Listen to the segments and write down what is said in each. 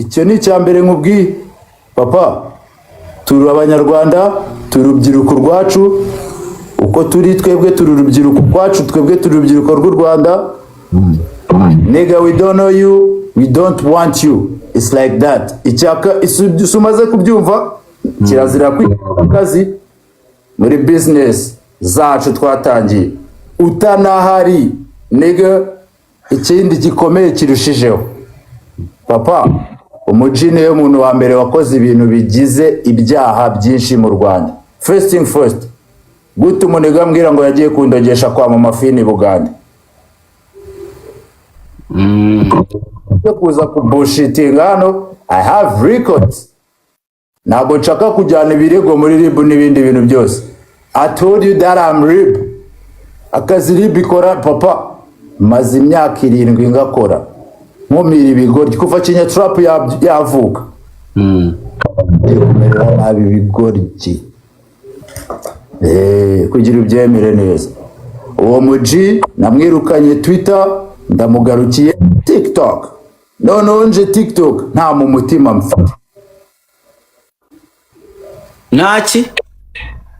Icyo ni icya mbere nkubwiye, papa. Turi Abanyarwanda, turi urubyiruko rwacu uko turi. Twebwe turi urubyiruko rwacu, twebwe turi urubyiruko rw'u Rwanda. Nigga, we don't know you, we don't want you. It's like that. Icyaka isi umaze kubyumva, kirazira kwita akazi muri business zacu twatangiye utanahari, nigga. Ikindi gikomeye kirushijeho, papa, umuji niwe muntu wa mbere wakoze ibintu bigize ibyaha byinshi mu Rwanda. First thing first, gute umuniga ambwira ngo yagiye kundogesha kwa Mama Fini Bugande? Yo kuza kubullshitinga hano, I have records. Ntabwo nshaka kujyana ibirego muri RIB n'ibindi bintu byose. I told you that I'm RIB. Akazi RIB ikora, papa, maze imyaka 7 ngakora, nkumira ibigoryi kuva Kinyatrap yavuka. Ngiye kumerera nabi ibigoryi. Kugira ubyemere neza, uwo muji namwirukanye Twitter, ndamugarukiye TikTok. Noneho nje TikTok nta mu mutima mfite. Ntaki?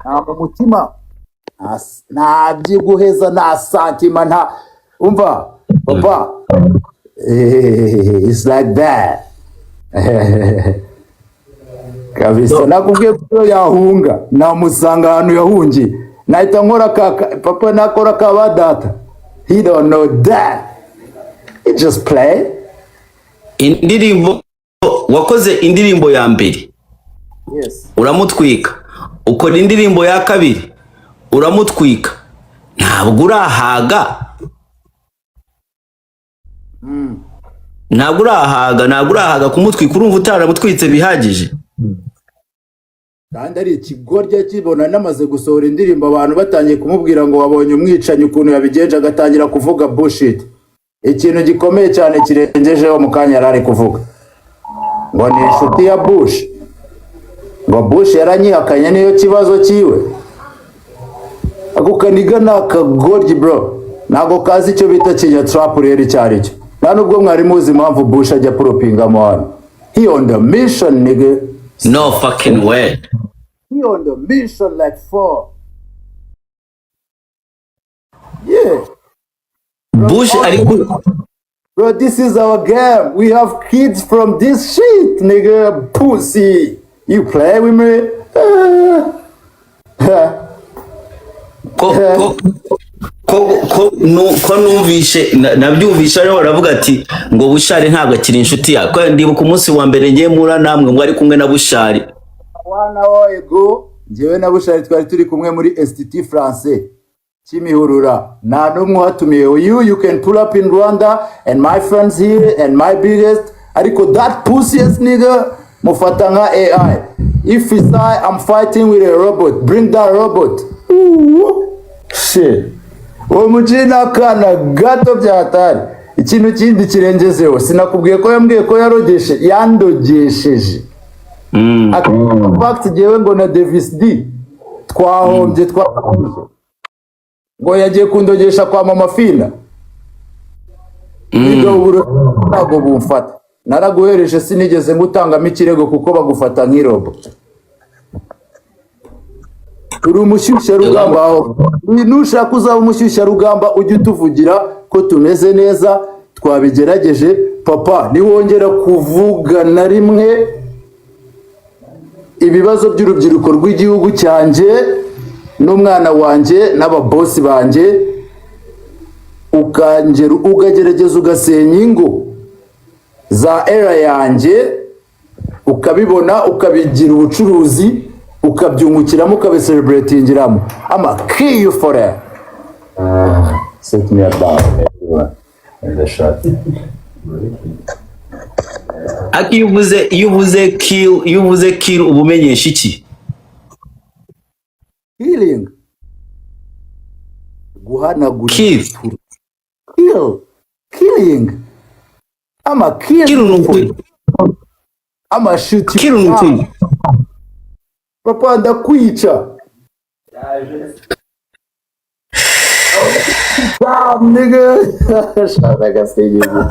Nta mu mutima, nta byiguheza, nta santima, nta umva, papa. It's like that kabisa. Nakubwiye ko iyo yahunga namusanga ahantu yahungiye, nahita nkora ka papa, nakora ka ba data. He don't know that, he just play. Indirimbo wakoze, indirimbo ya mbere, Yes. uramutwika, ukora indirimbo ya kabiri, uramutwika, ntabwo urahaga, ntabwo urahaga, ntabwo urahaga kumutwika. Urumva utaramutwitse bihagije? Kandi ari ikigoryi kibona namaze gusohora indirimbo, abantu batangiye kumubwira ngo wabonye umwicanyi ukuntu yabigenje, agatangira kuvuga bullshit. Ikintu gikomeye cyane kirengejeho, mu kanya yari ari kuvuga ngo ni inshuti ya Bush, ngo Bush yaranyihakanye, niyo kibazo cyiwe. Ako kaniga ni akagoryi, bro, ntabwo kazi icyo bita Kinyatrap rero icyo ari cyo. Nta nubwo mwari muzi impamvu Bush ajya poppingamo hano. He on the mission, nigga. No fucking way. He on the mission like four. Yeah. Bush ari ku Bro, this is our game. We have kids from this shit, nigga. Pussy. You play with me? Ko numvishe nabyumvishe ariho baravuga ati ngo Bushari ntabwo akiri inshuti yawe, ko ndibuka umunsi wa mbere ngiye mura namwe ngo ari kumwe na Bushari. One hour ago, njyewe na Bushari twari turi kumwe muri Institut Français Kimihurura. Nta n'umwe uhatumiye. You can pull up in Rwanda and my friends here and my biggest. Ariko that pussiest nigga mufata nka AI. If it's I, I'm fighting with a robot. Bring that robot. Ooh, shit. Uwo muji ni akana gato byatari. Ikintu kindi kirengezeho, sinakubwiye ko yambwiye ko yarogeshe, yandogesheje. Fact, jyewe ngo na Davis D twahombye, twahombye, ngo yagiye kundogesha kwa Mama Fina. Niga uburo ntabwo bumfata. Naraguhereje, sinigeze ngutangamo ikirego kuko bagufata nk'irobo. Uri umushyushyarugamba aho nushaka uzaba umushyushyarugamba, ujye utuvugira ko tumeze neza, twabigerageje. Papa, niwongera kuvuga na rimwe ibibazo by'urubyiruko rw'igihugu cyanjye n'umwana wanjye n'ababosi banjye, ukangera ukagerageza ugasenya ingo za era yanjye, ukabibona, ukabigira ubucuruzi, ukabyungukiramo, ukabicelebratingiramo, I'ma kill you for that. Sit me down in the shot. Ariko iyo uvuze kill, iyo uvuze kill, uba umenyesha iki? Killing, guhanagura. Kill. Kill, killing. I'ma kill. Kill ni ukuri. I'ma shoot you. Kill ni ukuri. Papa, ndakwica. Damn, nigga. Shaka agasingizo.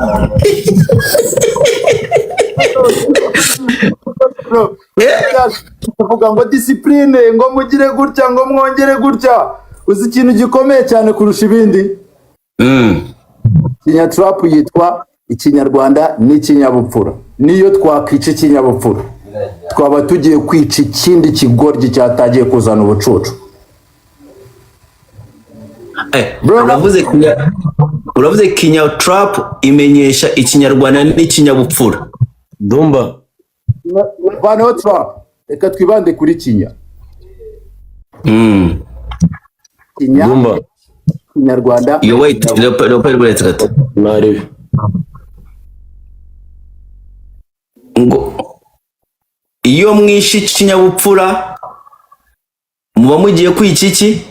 Bro, kuvuga ngo discipline, ngo mugire gutya, ngo mwongere gutya. Uzi ikintu gikomeye cyane kurusha ibindi? Kinyatrap yitwa Ikinyarwanda n'ikinyabupfura. Niyo twakwica ikinyabupfura, twaba tugiye kwica ikindi kigoryi cyatagiye kuzana ubucucu. Bro, Uravuze Kinyatrap imenyesha Ikinyarwanda n'ikinyabupfura. Dumba. Vaneho trap, reka twibande kuri kinya. Kinya, Dumba. Kinyarwanda. Yo, wait, Leopold, wait gato. Narebe. Ngo iyo mwishe ikinyabupfura muba mugiye kwica iki?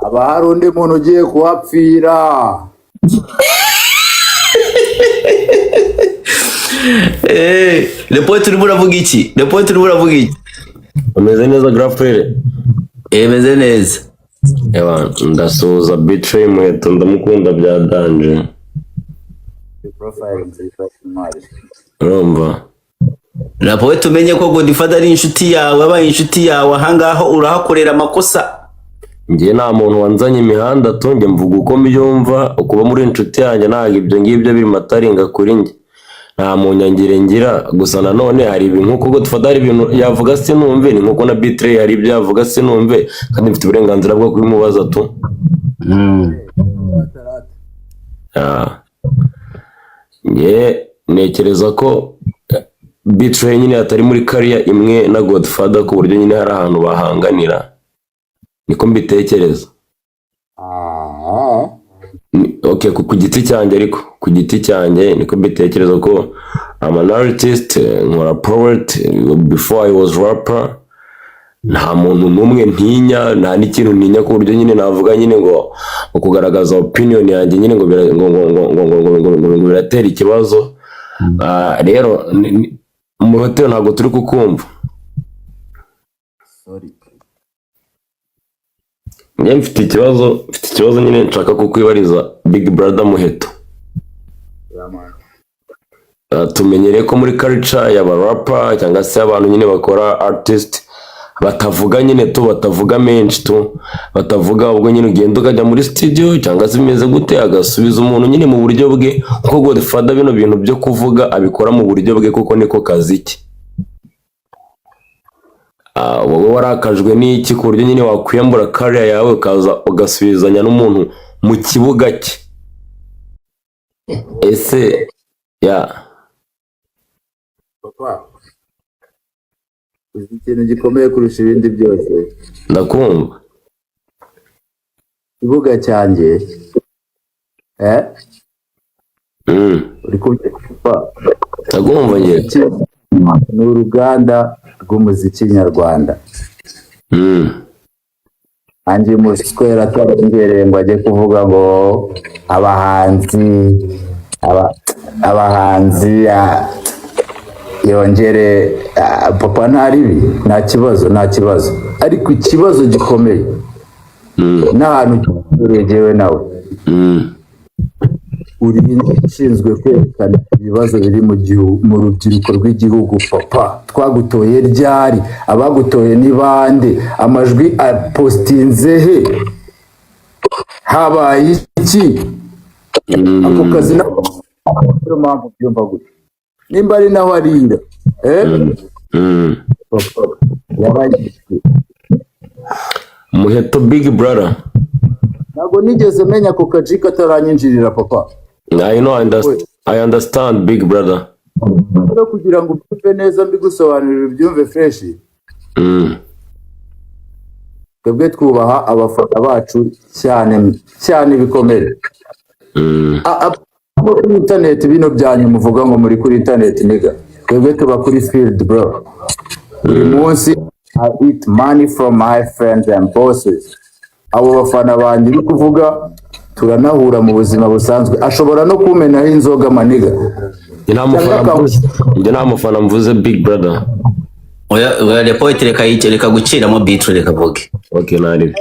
Haba hari undi muntu ugiye kuhapfira. Leopold, urimo uravuga iki? Leopold, urimo uravuga iki? Ameze neza, grafere? Meze neza. Ewa, ndasuhuza Betray Muheto, ndamukunda bya danger. Profile nziza, intwari. Urumva? Leopold, umenye ko Godfather ari inshuti yawe, abaye inshuti yawe ahangaha urahakorera amakosa. Njye nta muntu wanzanye imihanda tu, njye mvuga uko mbyumva. Kuba muri inshuti yanjye ntabwo ibyo ngibyo biri mataringa kuri njye, nta munyangire ngira. Gusa nanone hari ibintu, nkuko Godfather hari ibintu yavuga sinumve, ni nkuko na Betray hari ibyo yavuga sinumve, kandi mfite uburenganzira bwo kubimubaza tu. Ah. Njye ntekereza ko Betray nyine atari muri kariya imwe na Godfather, ku buryo nyine hari ahantu bahanganira, niko mbitekereza. Okay, ku giti cyanjye, ariko ku giti cyanjye niko mbitekereza ko I'm an artist, nkora poet before I was rapper. Nta muntu n'umwe ntinya, nta n'ikintu ntinya, ku buryo nyine navuga nyine ngo kugaragaza opinion yanjye nyine ngo bira- ngo ngo ngo ngo ngo ngo ngo ngo ngo biratera ikibazo. Ah, rero mu hoteli ntabwo turi kukumva. Sorry. Njye mfite ikibazo nyine nshaka kukwibariza, big brother Muheto. Tumenyereye ko muri culture y'aba rapper cyangwa se abantu nyine bakora artist batavuga nyine tu, batavuga menshi tu, batavuga. Ubwo nyine ugenda ukajya muri studio cyangwa se bimeze gute, agasubiza umuntu nyine mu buryo bwe, kuko Godfather bino bintu byo kuvuga abikora mu buryo bwe, kuko niko kazi ke. Ah, wowe warakajwe n'iki ku buryo nyine wakwiyambura career yawe, ukaza ugasubizanya n'umuntu mu kibuga cye? Ese ya Papa, uzi ikintu gikomeye kurusha ibindi byose? Ndakumva. Ikibuga cyanjye, eh? Uri kubyumva? Ndakumva njye. Ni uruganda rw'umuziki nyarwanda. Ange Muswera atarengereye ngo ajye kuvuga ngo abahanzi abahanzi yongere, papa, ntaribi, nta kibazo, nta kibazo. Ariko ikibazo gikomeye n'ahantu gihereye nawe, uri ushinzwe kwerekana ibibazo biri mu gihugu, mu rubyiruko rw'igihugu. Papa, twagutoye ryari? Abagutoye ni bande? Amajwi apostinze he? Habaye iki? Ako kazi niyo mpamvu byumva gutya, nimba ari naho arira, eh? Papa yaragizwe. Muheto, big brother. Ntabwo nigeze menya ako kaji kataranyinjirira, papa. I know, I understand, big brother. Rero kugira ngo ubyumve neza, mbigusobanurire ubyumve fresh, twebwe twubaha abafana bacu cyane cyane bikomere. Kuri internet, bino byanyu muvuga ngo muri kuri internet, nigga, twebwe tuba kuri field, bro. Buri munsi I eat money from my friends and bosses. Abo bafana banjye uri kuvuga turanahura mu buzima busanzwe, ashobora no kumenaho inzoga, my nigga. Njye nta mufana Cyangwa mvuze, njye nta mufana mvuze, big brother. Oya oya, Leopold, reka reka guciramo bitre, reka vuge. Okay, naribi.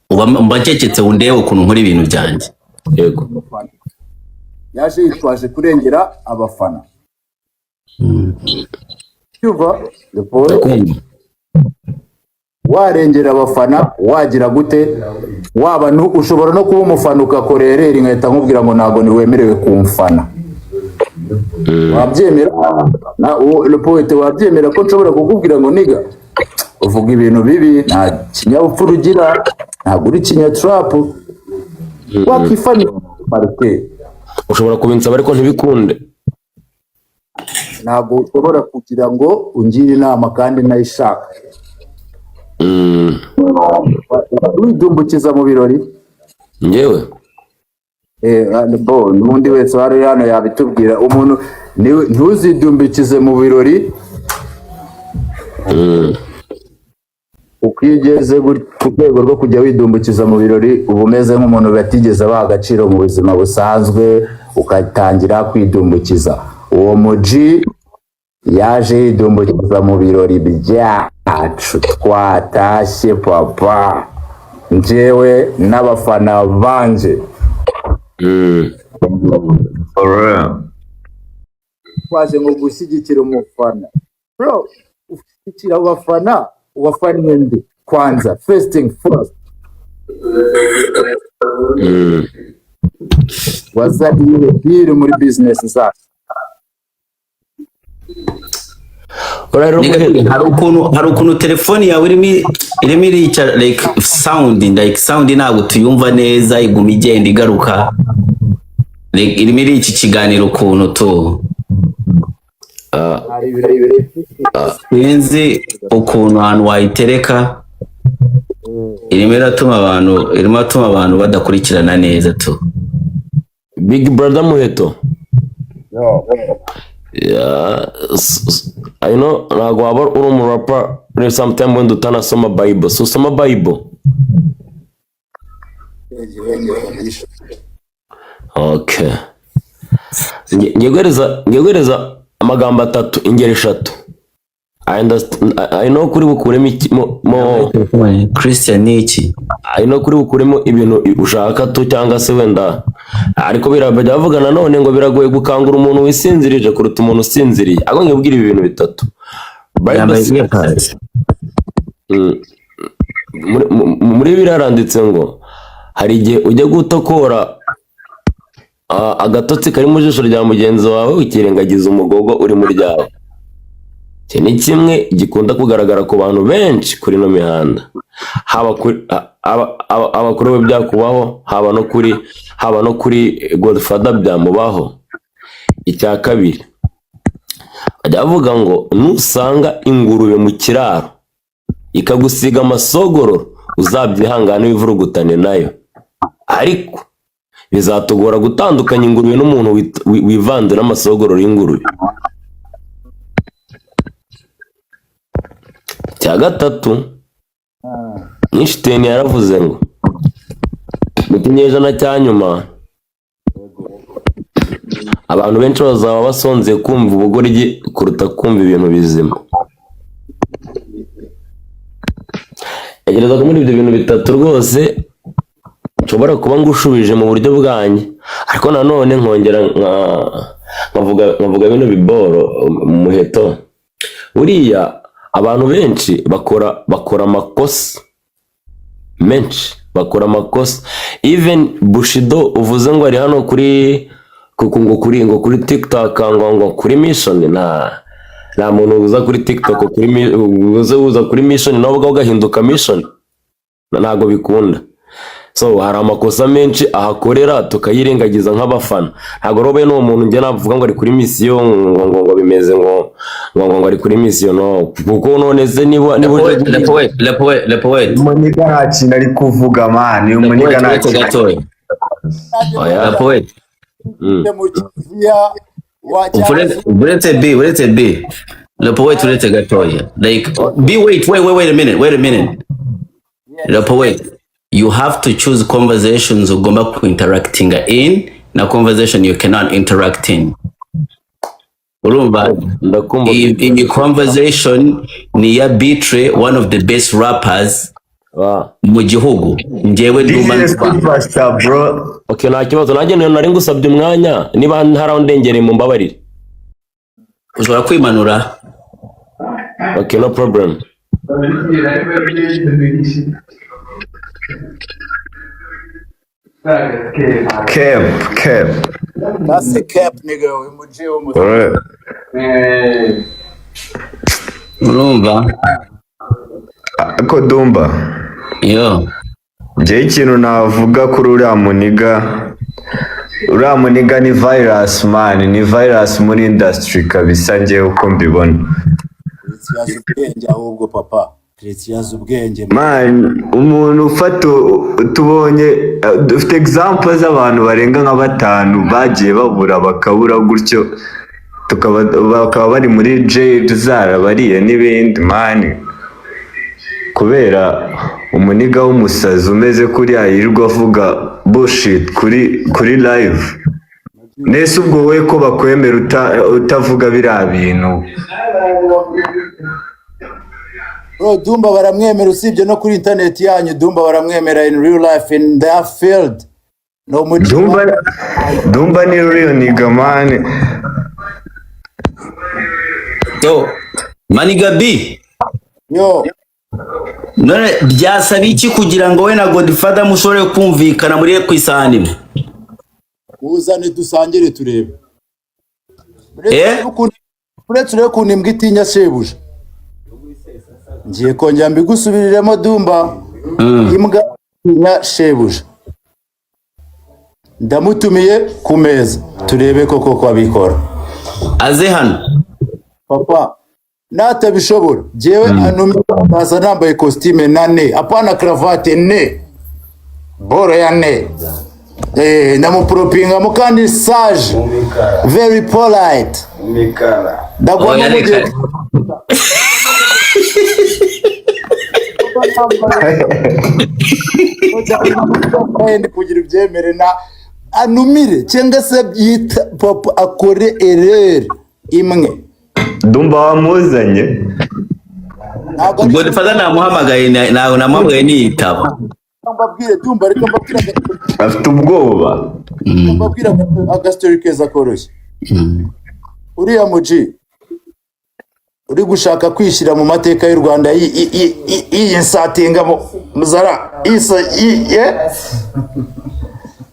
Uba mba ncecetse, undebe ukuntu nkora ibintu byanjye. Yego. Yaje yitwaje kurengera abafana. Cyumva The Poet? Ndakumva. Warengera abafana, wagira gute, waba ushobora no kuba umufana ugakora error, nkahita nkubwira ngo ntabwo ntiwemerewe kumfana. Wabyemera na Le Poet? Wabyemera ko nshobora kukubwira ngo nigga, uvuga ibintu bibi, nta kinyabupfura ugira, ntabwo uri kinyatrap, wakifanira marite? Ushobora kubinsaba ariko ntibikunde. Ntabwo ushobora kugira ngo ungire inama kandi nayishaka. Widumbukiza mu birori. Njyewe? Bo n'undi wese wari uri hano yabitubwira. Umuntu ntuzidumbikize mu birori, uko iyo ugeze ku rwego rwo kujya widumbukiza mu birori, uba umeze nk'umuntu batigeze abaha agaciro mu buzima busanzwe, ugatangira kwidumbukiza. Uwo muji yaje yidumbukiza mu birori byacu twatashye, papa, njyewe n'abafana banje. For real. Twaje ngo gushyigikira umufana. Bro, ushyigikira abafana, wafannye nde kwanza? First thing first. Wazaniye deal muri business zacu? Uriya rero Nigga, muheto. Hari ukuntu telefoni yawe irimo irica like sound ntabwo tuyumva neza, iguma igenda igaruka, like irimo irica ikiganiro ukuntu tu. Hari ibirori. Sinzi ukuntu ahantu wayitereka irimo iratuma abantu badakurikirana neza tu. Big brother Muheto. Yeah, I know ntabwo waba uri umurapa uri sometime wenda utanasoma Bible. So usoma Bible? Okay. Ngiye guhereza amagambo atatu, ingero eshatu. I understand, I know kuri bukuremo iki mo Christian ni iki? I know kuri bukuremo ibintu ushaka tu, cyangwa se wenda, ariko birabajya bavuga nanone ngo biragoye gukangura umuntu wisinzirije kuruta umuntu usinziriye. Ahubwo nkibwira ibi bintu bitatu. Bible Yambaye earpads. Muri Bibiliya haranditse ngo hari igihe ujya gutokora agatotsi kari mu jisho rya mugenzi wawe, ukirengagiza umugogo uri mu ryawe. Iki ni kimwe gikunda kugaragara ku bantu benshi kuri ino mihanda, haba kuri we byakubaho, haba no kuri Godfather byamubaho. Icya kabiri, bajya bavuga ngo nusanga ingurube mu kiraro ikagusiga amasogororo, uzabyihangane wivurugutane nayo, ariko bizatugora gutandukanya ingurube n'umuntu wivanze n'amasogororo y'ingurube. Icya gatatu, Einstein yaravuze ngo mu kinyejana cya nyuma abantu benshi bazaba basonzeye kumva ubugoryi kuruta kumva ibintu bizima. Ntekereza ko muri ibyo bintu bitatu rwose nshobora kuba ngushubije mu buryo bwanjye, ariko nanone nkongera nkavuga bino biboro, Muheto. Buriya abantu benshi bakora amakosa menshi, bakora amakosa. Even Bushido uvuze ngo ari hano kuri kuko ngo kuri TikTok, ngo kuri mission, nta muntu uza kuri TikTok kuri uza kuri mission nawe ubwawe ugahinduka mission, ntabwo bikunda. So hari amakosa menshi ahakorera tukayirengagiza nk'abafana. Ntabwo rero bene uwo muntu njye navuga ngo ari kuri mission, ngo bimeze ngo ari kuri mission, no kuko none se niba uje Le Poet, Le Poet, Le Poet. Umuniga nta kintu ari kuvuga, man. Uyu Le muniga Poet, nta uretse kintu. gatoya. Oya. Le Poet. Mu kiliziya wa cyangwa se Uretse B, uretse B. Le Poet, uretse gatoya. Like B, wait, wait, wait, wait a minute, wait a minute. Le Poet, you have to choose conversations ugomba ku interactinga in na conversation you cannot interact in. Urumva? Ndakumva. Iyi conversation ni iya B-Threy, one of the best rappers mu gihugu. Njyewe ndumva DJ Superstar, bro. Okay, nta kibazo. Nanjye nari ngusabye umwanya, niba hari aho ndengereye mumbabarire. Ushobora kwimanura. Okay, no problem. Cap, cap. That's a cap, nigga. Uyu muji wo mu For real. Urumva? Ariko Dumba, Yo. njyewe ikintu navuga kuri uriya muniga, uriya muniga ni virus man, ni virus muri industry kabisa, njyewe uko mbibona. Chrétien azi ubwenge ahubwo papa. Chrétien azi ubwenge. Man, umuntu ufata tubonye dufite example z'abantu barenga nka batanu bagiye babura bakabura gutyo, tukaba bakaba bari muri jail zarabariye n'ibindi man, kubera umuniga w'umusazi umeze kuriya yirirwa avuga bullshit kuri live. Nese ubwo we ko bakwemera utavuga biriya bintu? Bro, Dumba baramwemera usibye no kuri internet yanyu. Dumba baramwemera in real life, in their field. No muji. Dumba ni real nigga man. So, Maniga B. Yo. None byasaba iki kugira ngo we na Godfather mushobore kumvikana muri ku isahani imwe? Uzane dusangire turebe. Eh? Uretse urebe ukuntu imbwa itinya shebuja. Ngiye kongera mbigusubiriremo, Dumba. Imbwa itinya shebuja. Ndamutumiye ku meza turebe koko ko abikora. Aze hano. Papa, natabishobora jewe antumye ndaza nambaye costume na ne, apana cravate, ne boro ya ne, ndamuporopingamo kandi sage, very polite. Ndagwamo Oya, mugiye reka. Ndi kugira ibyemere na anumire cyangwa se yita papa akore erreur imwe. Dumba wamuzanye. Ntabwo ari Godfather namuhamagaye, ntabwo namuhamagaye niyitaba. Mbabwire Dumba, reka mbabwire Afite ubwoba. Mbabwire agastori keza koroshye. Uriya muji uri gushaka kwishyira mu mateka y'u Rwanda yiyinsatinga mu muzara isa ye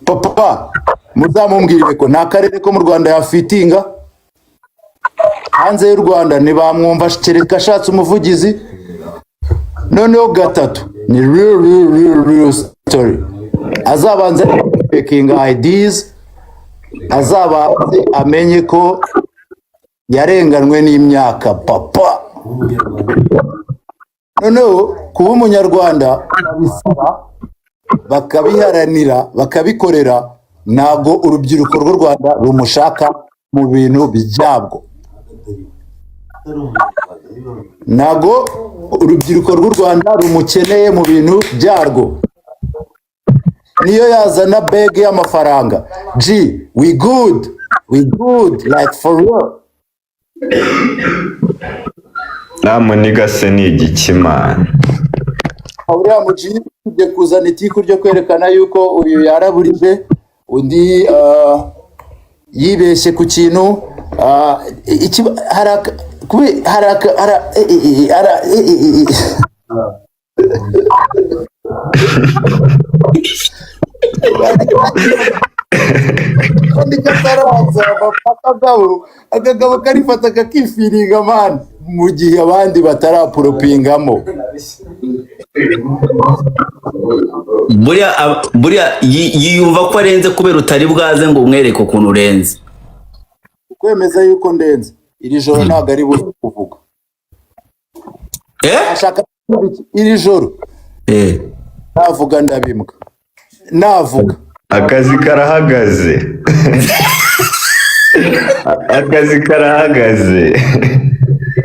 papa, muzamumbwirire ko nta karere ko mu Rwanda yafitinga. Hanze y'u Rwanda ntibamwumva kereka ashatse umuvugizi. Noneho gatatu ni real real real real story, azabanze making ideas, azabanze amenye ko yarenganwe n'imyaka papa. Noneho kuba umunyarwanda bisaba bakabiharanira bakabikorera, ntabwo urubyiruko rw'u Rwanda rumushaka mu bintu byabwo, ntabwo urubyiruko rw'u Rwanda rumukeneye mu bintu byarwo. Niyo yazana bag y'amafaranga, G, we good, we good, like for real. Nta muniga se ni igiki man? Uriya muji ugiye kuzana itiku ryo kwerekana yuko uyu yaraburije undi, yibeshye ku kintu, hari hari hari kandi kataraza akagabo karifata kakifiringa man, mu gihe abandi bataraporopingamo. Buriya yiyumva ko arenze kubera utari bwaze ngo umwereke ukuntu urenze. Kwemeza yuko ndenze iri joro ntabwo ari buze kuvuga. Ashaka iri joro. Navuga ndabimbwa, navuga. Akazi karahagaze. Akazi karahagaze.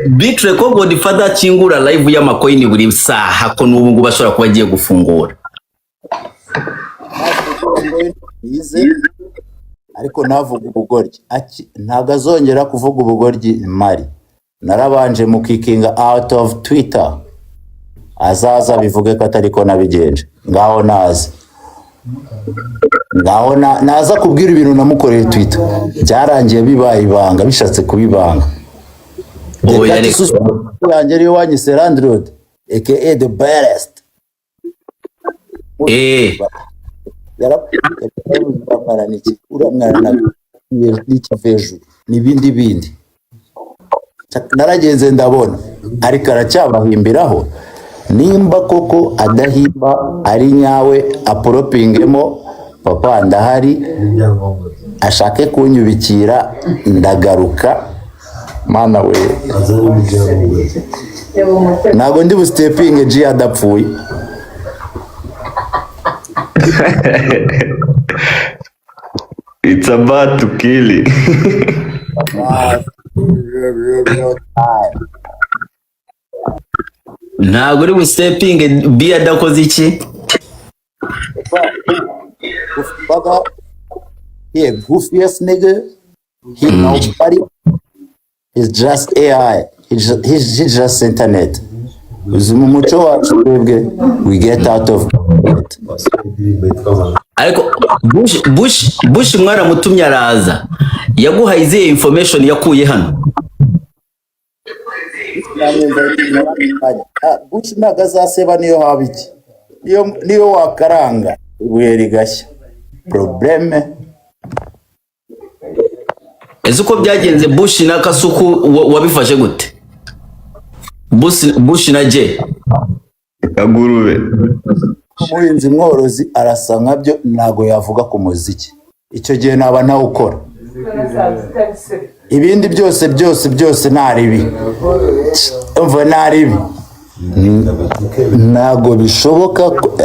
Bitre ko Godfather akingura live y'amakoini buri saha, ko n'ubu ngubu ashobora kuba agiye gufungura. Yize ariko navuga ubugoryi. Ntabwo azongera kuvuga ubugoryi mari. Narabanje mu kickinga out of Twitter. Azaza bivuge ko atari ko nabigenje. Ngaho naza. Ngaho naza kubwira ibintu namukoreye Twitter. Byarangiye bibaye ibanga, bishatse kubibanga. Oya, Reka reka. isusu yanjye ariyo wanyise landlord, aka the baddest. Yaravuze, uramwana n'iki, uramwana n'ikiva hejuru n'ibindi bindi. Naragenze ndabona, ariko aracyabahimbiraho. Nimba koko adahimba ari nyawe, aporopingemo papa, ndahari. Ashake kunyubikira, ndagaruka. Mana we, ntabwo ndi busitepinge G adapfuye. It's about to kill. Ntabwo uri busitepinge B adakoze iki? Brother, he a goofiest nigga. He nobody. He's just AI. He's just internet. Uzi mu muco wacu twebwe, we get out of it. Ariko Bush mwaramutumye araza, yaguhaye izihe information yakuye hano? Ah, Bush ntabwo azaseba niyo haba iki. Niyo wakaranga ibuye rigashya. Problème. Ese uko byagenze Bush na Kasuku wabifashe gute? Bush na J. Kagurube. Umuhinzi mworozi arasa nkabyo, ntabwo yavuga ku muziki. Icyo gihe naba ntawukora. Ibindi byose byose byose nta ribi. Umva, nta ribi. Ntabwo bishoboka ko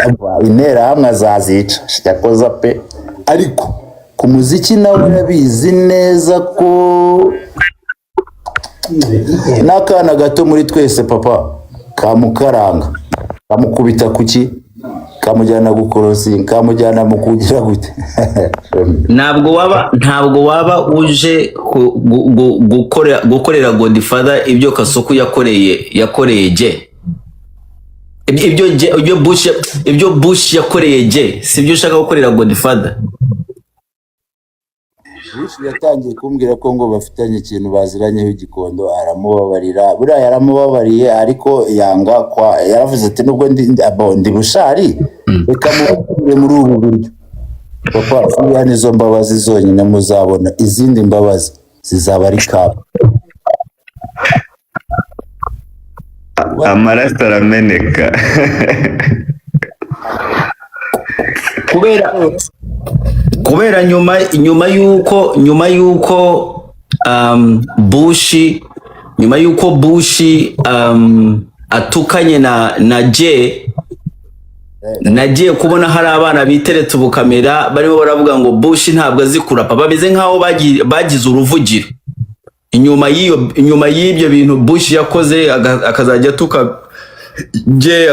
interahamwe azazica yakoza pe, ariko ku muziki nawe urabizi neza ko n'akana gato muri twese papa kamukaranga, kamukubita kuki, kamujyana gukorosi, kamujyana mu kugira gute. Ntabwo waba uje gukorera Godfather ibyo Kasuku yakoreye J. Ibyo Bush yakoreye J, sibyo ushaka gukorera Godfather? Bush yatangiye kumbwira ko ngo bafitanye ikintu baziranyeho igikondo, aramubabarira. Buriya yaramubabariye, ariko yanga kwa, yaravuze ati nubwo ndi bushari, reka mubabarire muri ubu buryo. Papa, ziriya nizo mbabazi zonyine muzabona, izindi mbabazi zizaba ari kapa. Amaraso arameneka. Kubera nyuma yuko Bush, nyuma yuko Bush atukanye na J, nagiye kubona hari abana biteretse ubukamera barimo baravuga ngo Bush ntabwo azi kurapa, bameze nkaho bagize uruvugiro inyuma y'ibyo bintu Bush yakoze, akazajya atuka J,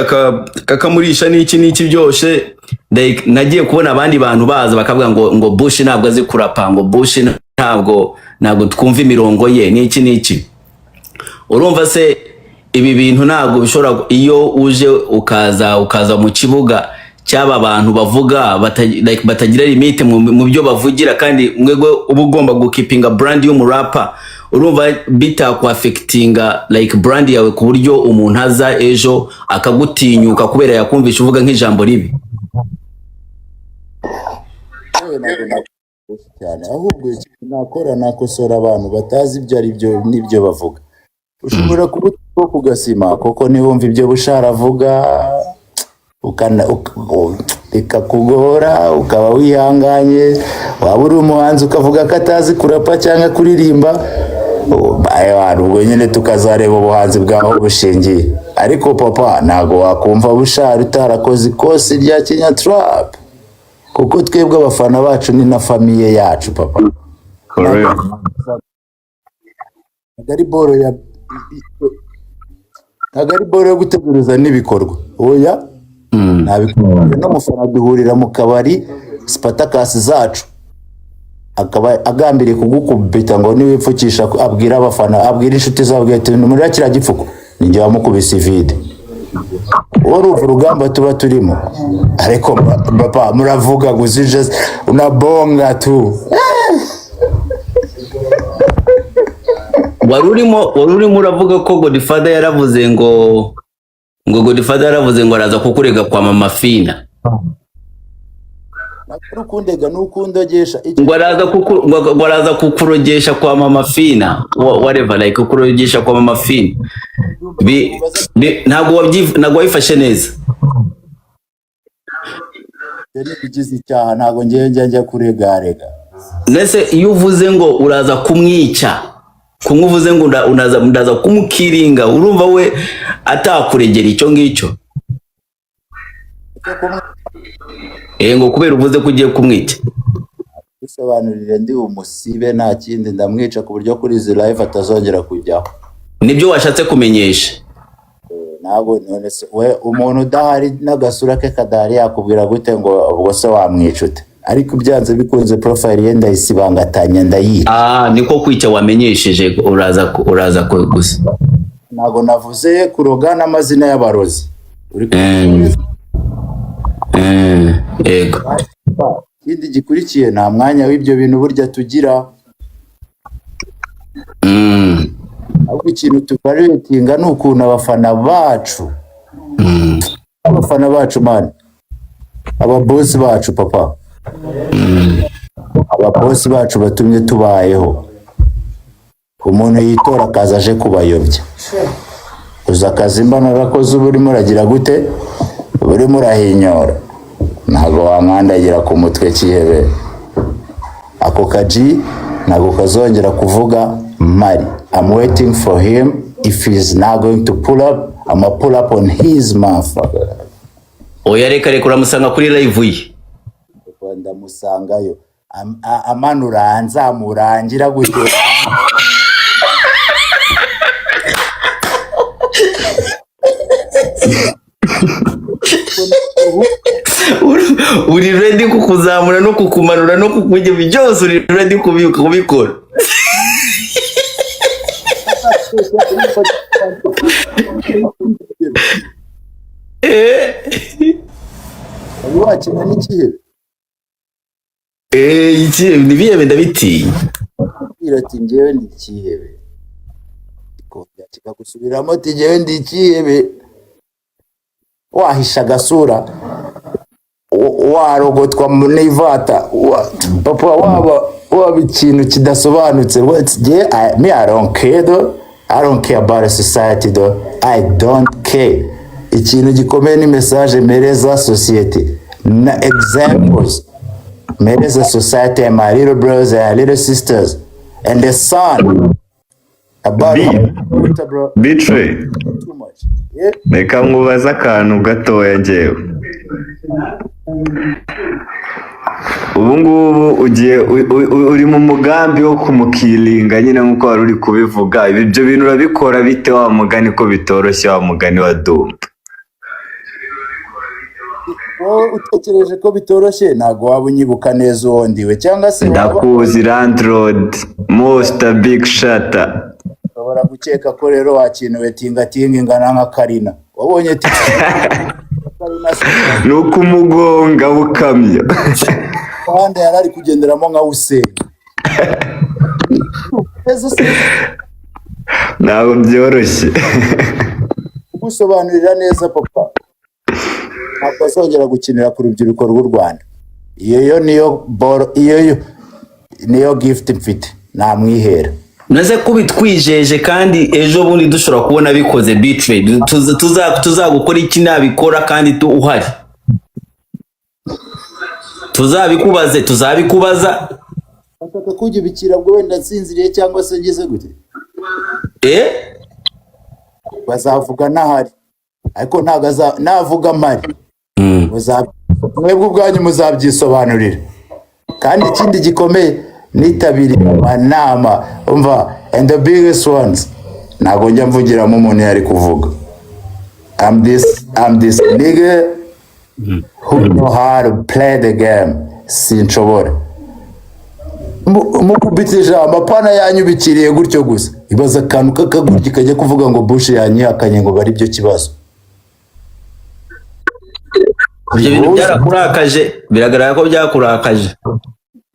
akamurisha n'iki n'iki byose. Like, nagiye kubona abandi bantu baza bakavuga ngo Bush ntabwo azi kurapa, ngo Bush ntabwo twumva imirongo ye n'iki n'iki. Urumva se ibi bintu ntabwo bishobora, iyo uje ukaza mu kibuga cy'aba bantu bavuga like, batagira limite mu byo bavugira, kandi mwebwe uba ugomba gukipinga brand y'umurapa, urumva bitakwaffectinga like brand yawe ku buryo umuntu aza ejo akagutinyuka kubera yakumvisha uvuga nk'ijambo ribi? Yewe, ntabwo nakosora cyane, ahubwo ikintu nakora nakosora abantu batazi ibyo ari byo n'ibyo bavuga. Ushobora kuba uri ku gasima koko ntiwumve ibyo Bushari avuga, bikakugora, ukaba wihanganye. Waba uri umuhanzi ukavuga ko atazi kurapa cyangwa kuririmba, ubwo nyine tukazareba ubuhanzi bwaho bushingiye. Ariko papa, ntabwo wakumva Bushari utarakoze ikosi rya Kinyatrap, kuko twebwe abafana bacu ni na famille yacu papa. For real. Ntabwo ari boro yo gutegereza n'ibikorwa, oya, nta bikorwa. N'umufana duhurira mu kabari Spartacus zacu, akaba agambiriye kugukubita ngo niwipfukisha, abwira abafana, abwira inshuti zabwo ati muri kiriya gipfuko ninjye wamukubise ivide. Urumva urugamba tuba turimo, ariko papa muravuga gusa, just unabonga tu. Wari urimo uravuga ko Godfather yaravuze ngo Godfather yaravuze ngo araza kukurega kwa Mama Fina. Ntabwo ari ukundega, ni ukundogesha icyo. Ngo araza kukurogesha kwa Mama Fina. Whatever, like kukurogesha kwa Mama Fina. Ntabwo wabifashe neza. Ibyo ni ibigize icyaha, ntabwo ngewe njya kuregarega. Nese iyo uvuze ngo uraza kumwica, kumwe uvuze ngo ndaza kumukiringa, urumva we atakuregera icyo ngicyo? Icyo kumwe Ngo kubera uvuze ko ugiye kumwica. Bisobanurire, ndi umusibe, nta kindi, ndamwica ku buryo kuri izi live atazongera kujyaho. Nibyo washatse kumenyesha? Ntabwo, none se we umuntu udahari n'agasura ke kadahari yakubwira gute ngo ubwo se wamwica ute? Ariko byanze bikunze profile ye ndayisibangatanya, ndayica. Ah, niko kwica wamenyesheje, uraza gusa. Ntabwo navuze kuroga n'amazina y'abarozi uri. Yego. Ikindi gikurikiye, nta mwanya w'ibyo bintu burya tugira. Ahubwo ikintu tuvaluatinga ni ukuntu abafana bacu, abafana bacu man, ababosi bacu papa, ababosi bacu batumye tubayeho. Umuntu yitora akaza aje kubayobya, uza akazi mba narakoze, uba urimo uragira gute? Uba urimo urahinyora. Ntabwo wankandagira ku mutwe kihebe. Ako kaji ntabwo kazongera kuvuga mari. I'm waiting for him. If he's not going to pull up, I'm gonna pull up on his motherfucker. Oya, reka reka, uramusanga kuri live ye. Ndamusangayo. Amanura, nzamura, ngira gute? Uri ready kukuzamura no kukumanura no kukujya byose, uri ready kubikora. Wari wakina n'ikihebe? Iki ni bihebe, ndabitinya. Kubwira ati: "Njyewe ndi ikihebe," kikongera kikagusubiramo ati: "Njyewe ndi ikihebe." Wahisha agasura, warogotwa n'ivata, papa, waba ikintu kidasobanutse. Me, I don't care though. I don't care about the society though. I don't care. Ikintu gikomeye ni message mpereza society na examples mpereza society and my little brothers and little sisters and the son about B. bro. Betray. Too much, yeah. Reka nkubaze akantu gatoya njyewe. Ubu ngubu ugiye uri mu mugambi wo kumukiringa nyine nk'uko wari uri kubivuga. Ibyo bintu urabikora bite wa mugani ko bitoroshye, wa mugani wa Dumba? Wowe utekereje ko bitoroshye, ntabwo waba unyibuka neza uwo ndiwe, cyangwa se waba Ndakuzi, landlord most big shatter. Ushobora gukeka ko rero wakinuwe tingatinga ingana nka Karina wabonye Karina se? Ni ukumugonga bukamyo. Umuhanda yari ari kugenderamo nka usenga neza se. Ntabwo byoroshye. Kugusobanurira neza papa, ntabwo azongera gukinira ku rubyiruko rw'u Rwanda. Iyo yo niyo boro, iyo yo niyo gift mfite namwihera. Naze kubitwijeje kandi ejo bundi dushobora kubona bikoze. Betray, tuzagukora iki nabikora kandi tu uhari? Tuzabikubaze, tuzabikubaza. Bashaka kujya bwo wenda nsinziriye cyangwa se ngize gute? Eh. Bazavuga ntahari, ariko ntabwo navuga mpari. Mwebwe ubwanyu muzabyisobanurira. Kandi ikindi gikomeye, nitabiriye amanama, umva, and the biggest ones, ntabwo njya mvugiramo umuntu yari kuvuga. I'm this nigga who know how to play the game. Sinshobora mukubita ijambo, apana yanyubikiriye gutyo gusa. Ibaza akantu k'akaguryi kajya kuvuga ngo Bush yanyihakanye, ngo bari byo kibazo. Ibyo bintu byarakurakaje, biragaragara ko byakurakaje.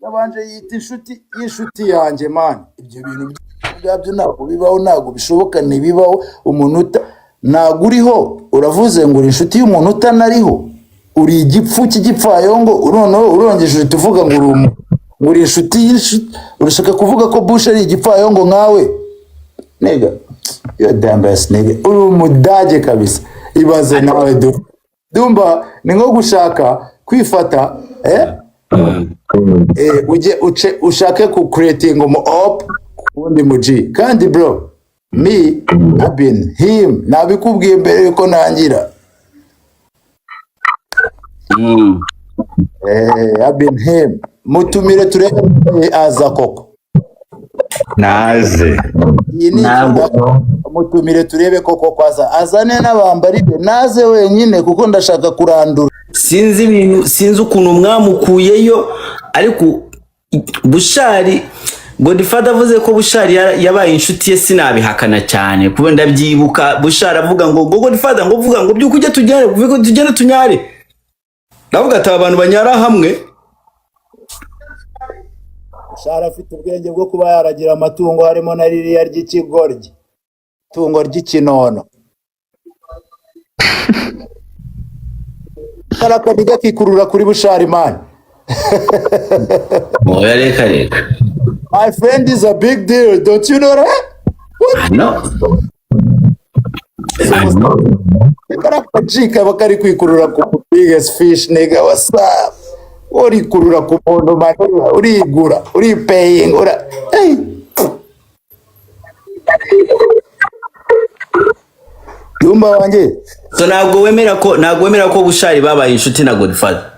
Yabanje yita inshuti y'inshuti yanjye man, ibyo bintu. Ubwabyo ntabwo bibaho, ntabwo bishoboka, ntibibaho. Umuntu uta ntabwo uriho, uravuze ngo uri inshuti y'umuntu utanariho, uri igipfu cy'igipfayongo. Noneho urongeje uhita uvuga ngo ngo uri inshuti y'inshuti. Urashaka kuvuga ko Bush ari igipfayongo nkawe? Nigga, you dumbass nigga, uri umudage kabisa. Ibaze nawe du Dumba, ni nko gushaka kwifata ujye uce ushake ku creating umu op wundi mu G. Kandi bro, me, I've been him, nabikubwiye mbere yuko ntangira. I've been him. Mutumire turebe aza koko. Naze. Iyi ni Ntabwo. Mutumire turebe koko ko aza, azane n'abambari be, naze wenyine kuko ndashaka kurandura. Sinzi ibintu, sinzi ukuntu mwamukuyeyo, ariko Bushari, Godfather avuze ko Bushari yabaye inshuti ye, sinabihakana cyane kuko ndabyibuka Bushari avuga ngo Godfather ngo vuga ngo byuko ujye tujyane, vuga tugende tunyare. Ndavuga ati aba bantu banyara hamwe. Bushari afite ubwenge bwo kuba yaragira amatungo, harimo na ririya ry'ikigoryi, itungo ry'ikinono, karakaniga kikurura kuri Bushari, man. Oya, reka reka. My friend is a big deal, don't you know that? I know. I know. Karakaji kaba kari kwikurura ku biggest fish. Nigga, what's up? Urikurura ku muntu, man, urigura, uripaying, ura, hey. Dumba wanjye. So ntabwo wemera ko Bushari babaye inshuti na Godfather?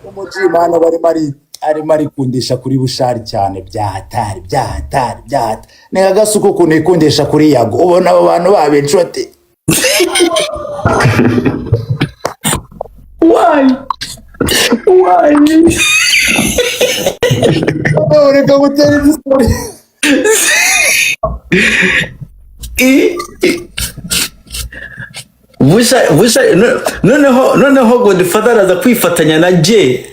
Umuji man, barimo ari arimo arikundisha kuri Bushari cyane, byahatari byahatari byahatari. Ni nka Gasuku ukuntu yikundisha kuri Yago, ubona abo bantu baba inshuti. Why? Why? Oh, reka gutera indi story. Busha noneho Godfather araza kwifatanya na J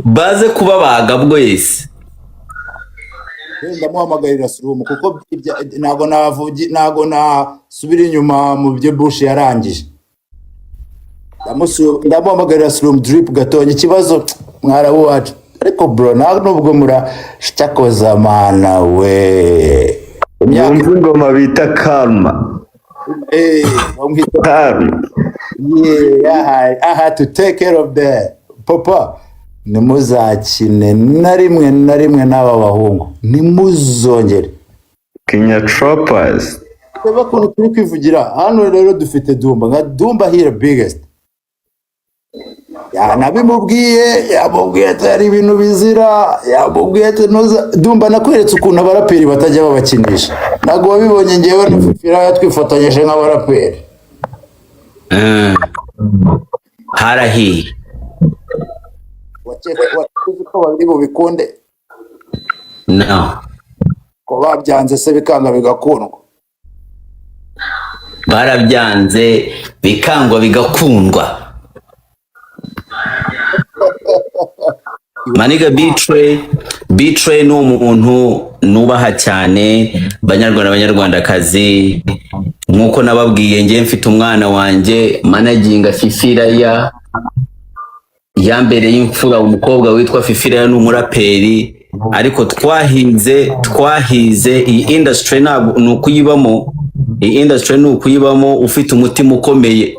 baze kubabaga bwese. Ndamuhamagarira Surumu kuko ntabwo navugi, ntabwo nasubira inyuma mu byo Bush yarangije. Ndamuhamagarira Surumu drip gatonya ikibazo mwarabu wacu. Ariko bro, nta nubwo muracyakoza mana we. Imyaka Wumva ingoma bita Karma. Bamwita Karma. Yeah, I had to take care of that. Papa, ntimuzakine na rimwe na rimwe n'aba bahungu, ntimuzongere. Kenya Troopers. Reba ukuntu turi kwivugira hano rero, dufite Dumba, nka Dumba here biggest. Yanabimubwiye, yamubwiye ati hari ibintu bizira, yamubwiye ati ntuza. Dumba, nakweretse ukuntu abaraperi batajya babakinisha, ntabwo wabibonye? Ngewe na Fifira twifatanyije nk'abaraperi. Harahiye. Wakeka uzi ko babiri bubikunde? No. Ko babyanze se bikanga bigakundwa? Barabyanze bikangwa bigakundwa. Maniga B-Threy, B-Threy ni umuntu nubaha cyane, banyarwanda banyarwandakazi, nk'uko nababwiye, njye mfite umwana wanjye managinga Fifiraya, yambereye imfura. Umukobwa witwa Fifiraya ni umuraperi, ariko twahize iyi industry, ntabwo ni ukuyibamo, iyi industry ni ukuyibamo ufite umutima ukomeye.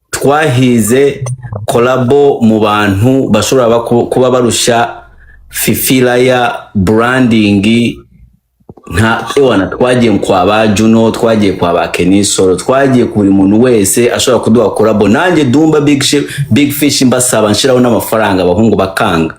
Twahize collabo mu bantu bashobora kuba barusha Fifiraya branding nka ewana. Twagiye kwa ba Juno, twagiye kwa ba Kenisoro, twagiye ku buri muntu wese ashobora kuduha collabo. Nanjye Dumba Big Fish mbasaba, nshiraho n'amafaranga, abahungu bakanga,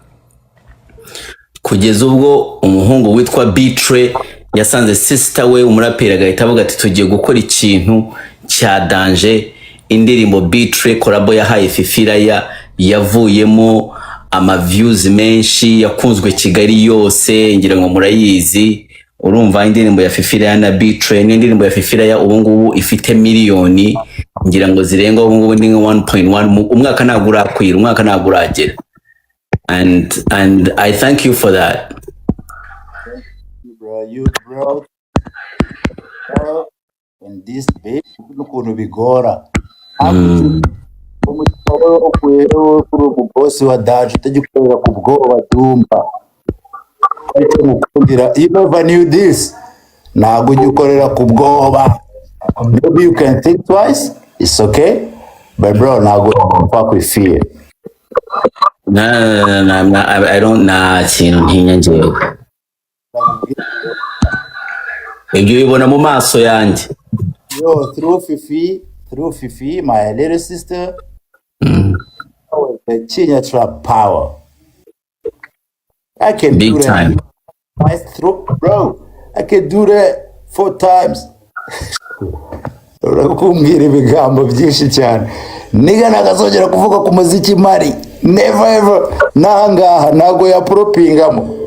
kugeza ubwo umuhungu witwa B-Threy yasanze sister we umuraperi, agahita avuga ati tugiye gukora ikintu cya danger. Indirimbo B-Threy collabo yahaye Fifiraya yavuyemo ama views menshi, yakunzwe Kigali yose, ngira ngo murayizi. Urumva indirimbo ya Fifiraya na B-Threy ni indirimbo ya Fifiraya ubu ngubu ifite miliyoni ngira ngo zirenga, ubu ngubu ni nka 1.1. Umwaka ntabwo urakwira, umwaka ntabwo uragera, and I thank you for that. Bro, you bro. In this bit n'ukuntu bigora. Umutima wawe ukuyeho kuri ubu boss wa daje utajya ukorera ku bwoba. Dumba, aricyo mukundira, you never knew this. Ntabwo ujya ukorera ku bwoba. Maybe you can think twice, it's okay, but bro, ntabwo fuck with fear. Na na na, I don't, nta kintu ntinya njyewe. Ibyo ubibona mu maso yanjye. Yo, through Fifi, through Fifi, my little sister, the Kinya Trap power. I can Big do that time. twice through, bro. I can do that four times. Urakumbwira ibigambo byinshi cyane. Nigga, nagazongera kuvuga ku muziki mari. Never ever. N'ahangaha ntago yaporopingamo.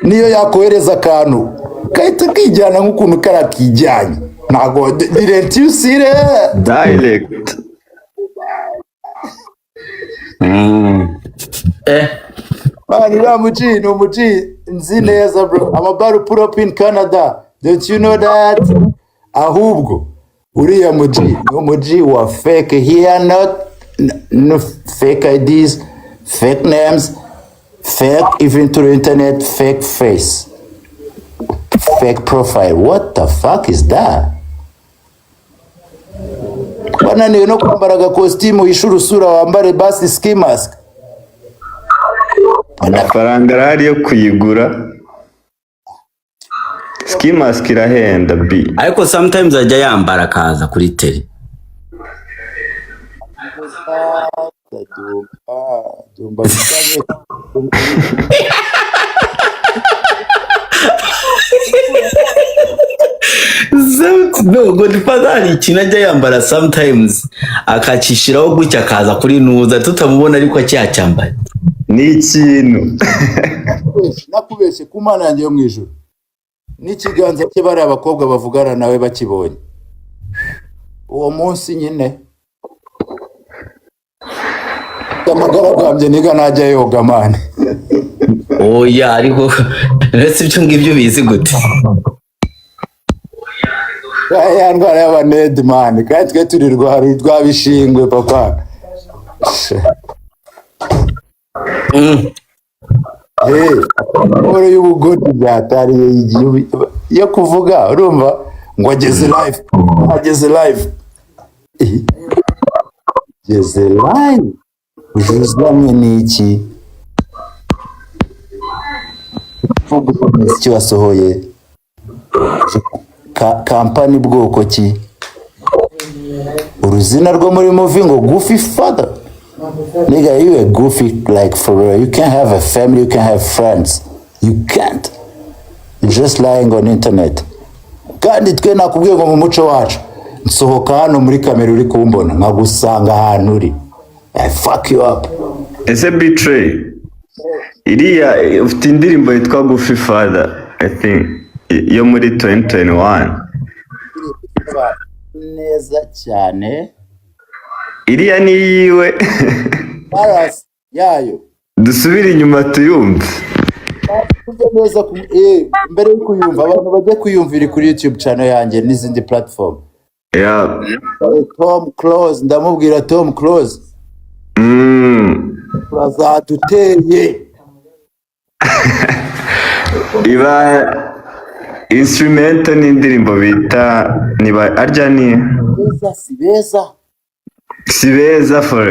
Niyo yakohereza akantu kahita kijyana nk'ukuntu kariya kijyanye. Ntago didn't you see that? Direct. Man, uriya muji ni umuji nzi neza, bro. I'm about to put up in Canada. Don't you know that? Ahubwo uriya muji ni umuji wa fake. Here not no fake IDs, fake names, fake even to the internet, fake face, fake profile. What the fuck is that? Wananiwe no kwambara agakositimu wishyura usura, wambare basi ski mask. Amafaranga arahari yo kuyigura. Ski mask irahenda bi. Ariko sometimes ajya yambara akaza kuri tele. Dumba, Dumba bitangiye. No, Godfather hari ikintu ajya yambara sometimes akakishiraho gutya akaza kuri nuza tutamubona, ariko acyacyambaye. Ni ikintu. Nakubeshye ku Mana yanjye yo mu ijuru n'ikiganza cye, bariya abakobwa bavugana nawe bakibonye uwo munsi nyine amagaragambye. Nigga, najya yoga, man. Oya, ariko uretse ibyo ngibyo bizi gute? Ya ndwara y'abanedi, man, kandi twe turi rwabishingwe, papa. Hey, amahoro y'ubugoryi byatariye igihe yo kuvuga, urumva ngo ageze live, ageze live. Eh, ageze live ujuzamwe n'iki? Vuga umuziki wasohoye. Kampani bwoko ki? Uruzina rwo muri movie ngo Goofy Father. Nigga, you a goofy, like, for real. You can't have a family, you can't have friends, you can't. You're just lying on internet. Kandi twe nakubwiye ngo mu muco wacu, nsohoka hano muri kamera uri kumbona nkagusanga ahantu uri, I fuck you up. Ese B-Threy, iriya ufite indirimbo yitwa Goofy Father, I think yo muri 2021. Neza cyane. Iriya ni iyiwe? Chorus yayo. Dusubire inyuma tuyumve. Tujye neza mbere yo kuyumva, abantu bajye kuyumvira kuri YouTube channel yanjye n'izindi platform. Tom Close, ndamubwira Tom Close, urazaduteye. Iba instrumental n'indirimbo bita niba arya ni Beza si beza. Si beza for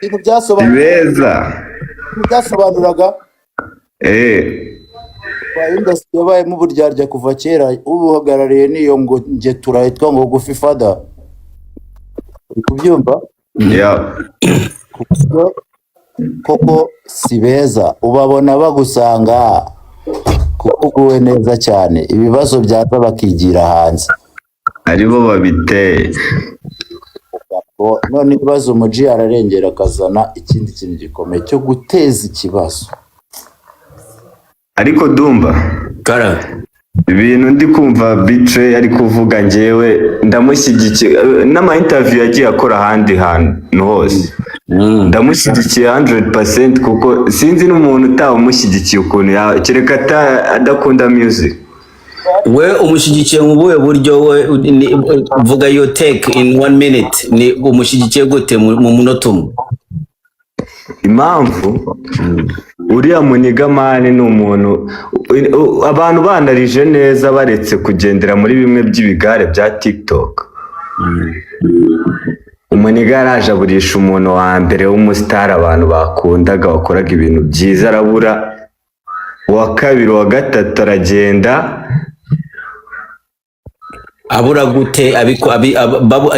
Ibintu si byasobanuraga beza. Byasobanuraga ba industry yabayemo uburyarya kuva kera. Ubuhagarariye niyo ngo nge turahitwa ngo Goofy Father, uri kubyumva? Yeah. Kuko koko si beza, ubabona bagusanga kuko uguwe neza cyane, ibibazo byaza bakigira hanze. Aribo babiteye. Ngo none ibibazo umuji ararengera akazana ikindi kintu gikomeye cyo guteza ikibazo. Ariko Dumba, Kara. ibintu ndi kumva B-Threy ari kuvuga, njyewe ndamushyigikiye, n'ama interview yagiye akora ahandi hantu hose, ndamushyigikiye 100%, kuko sinzi n'umuntu utawumushyigikiye ukuntu kereka adakunda music. We umushyigikiye mu buhe buryo? We vuga your take in one minute. Ni umushyigikiye gute mu munota umwe? Impamvu uriya muniga, man, ni umuntu abantu banarije neza, baretse kugendera muri bimwe by'ibigare bya TikTok. Umuniga yaraje aburisha umuntu wa mbere w'umusitari abantu bakundaga, wakoraga ibintu byiza, arabura. Uwa kabiri, uwa gatatu, aragenda. Abura gute? Abiko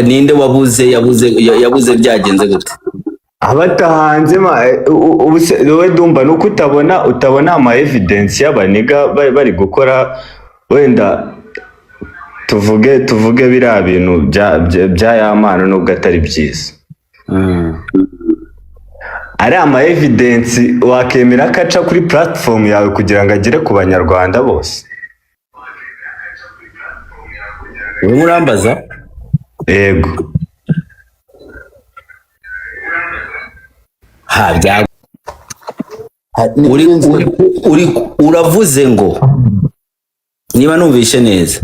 ninde wabuze? Yabuze byagenze gute? Abata hanze ubu se wowe Dumba, nuko utabona ama evidence y'abaniga bari gukora, wenda tuvuge biriya bintu bya ya mpano, nubwo atari byiza, ari ama evidence wakemera ko aca kuri platform yawe kugira ngo agere ku Banyarwanda bose? Urimo urambaza? Yego. Ha bya Ni uri inzira. Uri uravuze ngo, niba numvishe neza,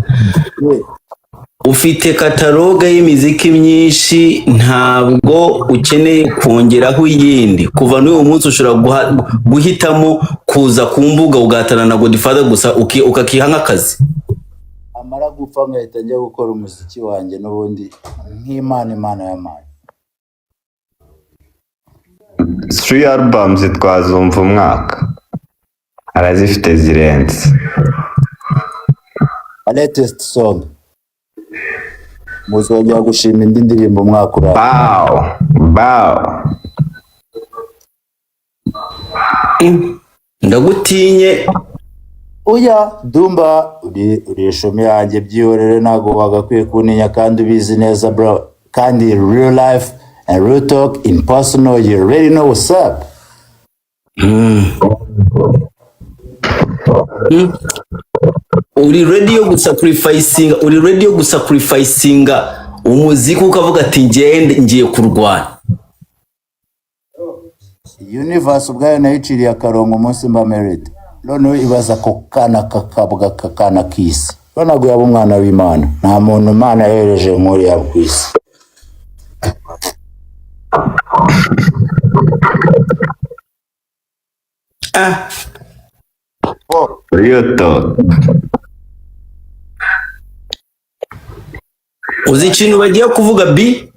ufite catalogue y'imiziki myinshi, ntabwo ukeneye kongeraho iyindi. Kuva n'uyu munsi ushobora guhitamo kuza ku mbuga ugahatana na Godfather gusa, ukakiha nk'akazi. Amara gupfa ngahita njya gukora umuziki wanjye n'ubundi nk'Imana, Imana y'amana. Three albums twazumva umwaka, arazifite zirenze. Latest song, muzongera gushima indi ndirimbo umwaka uraha. Bow bow. Ndagutinye. Oya Dumba, uri ishumi yanjye, byihorere, ntabwo wagakwiye kuntinya kandi ubizi neza, bro. Kandi real life and real talk in personal, you already know what's up. Uri ready yo gusacrificinga, uri ready yo gusacrificinga umuziki, ukavuga ati ngende ngiye kurwana? Universe ubwayo nayiciriye akarongo umunsi mba married. Noneho ibaza ako kana kakabwa, kakana k'isi, ntabwo yaba umwana w'Imana. Nta muntu Imana yohereje nk'uriya ku isi. Ah. Real talk. Uzi ikintu bagiye kuvuga bi?